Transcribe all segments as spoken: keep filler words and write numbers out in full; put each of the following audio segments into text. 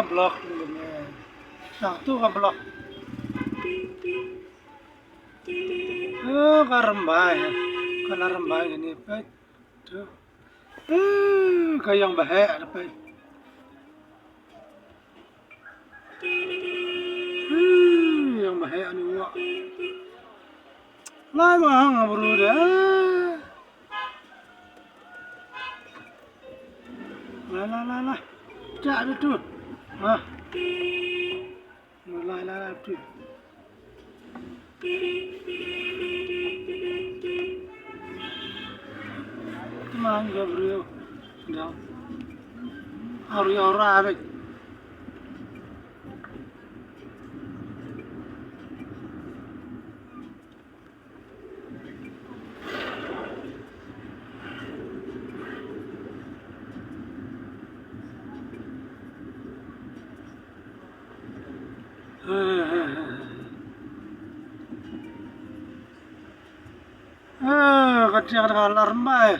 Block ni ne. Nang tu ka block. Oh, ka rymbai. Ka la rymbai ni peit. Tu. Eh, ka ïong ba heh peit. Eh, ïong ba heh ni wa. Lai ma hang bru de. La la la la. Cak dia tu. Ha. La la la tu. Teman ga bru. Dah. Hari ora abis. Ah, ka tiang ka lar mbai.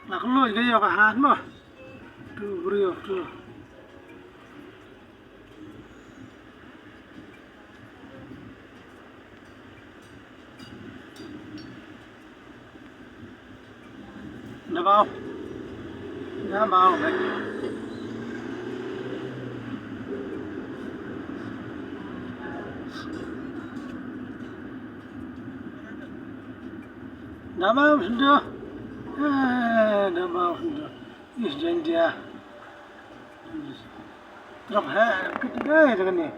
Nak luj ka ïoh ka hat mo. Tu brio tu. Nda bau. Nda bau, eh. Nda bau, nda. Eh, nda bau, nda. Ih, jandia. Trok ha, kit gai dengan ni.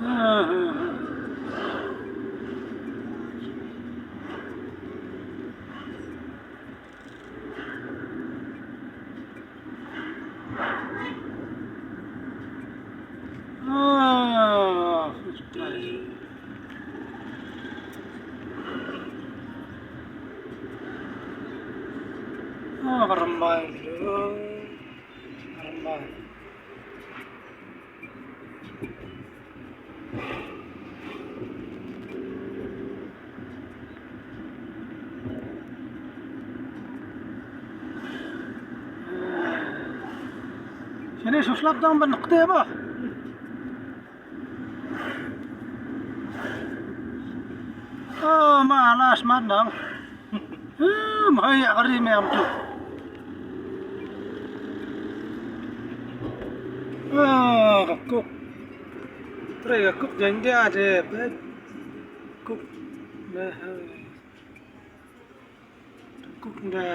Ah, ah, ka rymbai. Ka rymbai. Shane shu slap dang ban kte ba. Oh, ma la smat dang. Hmm, hai ya kari me am tu. Ah, ka kuk. Tre ka kuk jandia de, peit. Kuk. Nah, hai. Kuk da.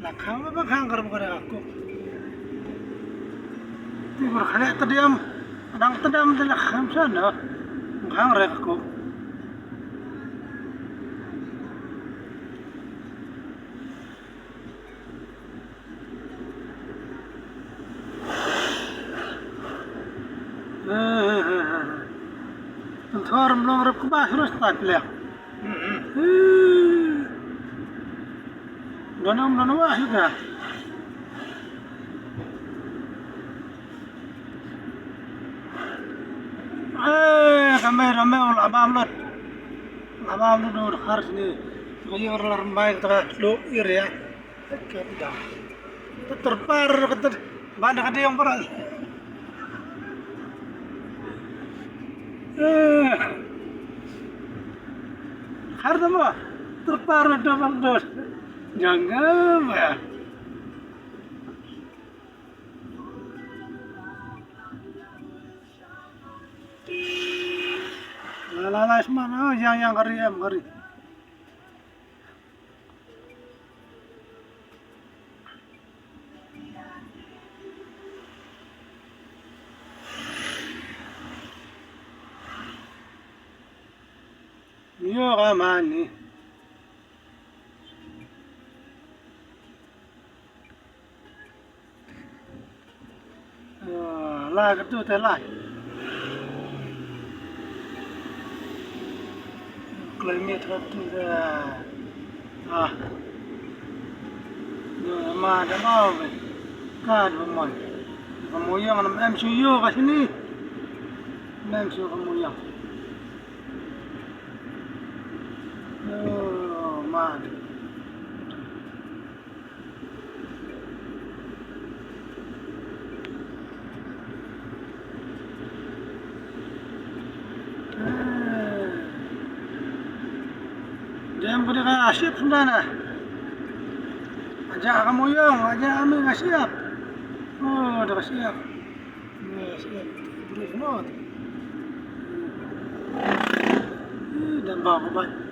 La khang ba khang kar ba kuk. Ti ba khale tadiam. Dang tadiam de la khang san da. Khang re kuk. Thor mlong rep kba sru stat lek. Donam donam wah juga. Eh, kami ramai ulama lut. Ulama lut dur harus ni. Kayu orang lambai kita lu iri ya. Terpar kata bana kata yang berat. Eh. Har nama terpar na dobang dos. Jangan ya. La la la isma na yang yang kari em kari. Yo ka mani. Ah, la ka tu te la. Kloi miet ka tu te. Ah. Yo, ma da mau be. Ka da mon. Ka Moyang nam em shu ïoh ka shini. Nam em shu ka Moyang. Oh, man. Dem ko da ka ship sumdana. Aja ka Moyang, aja ami ka ship. Oh, da ka ship. Yes, yes. Beri semua. Ih, dan bawa obat.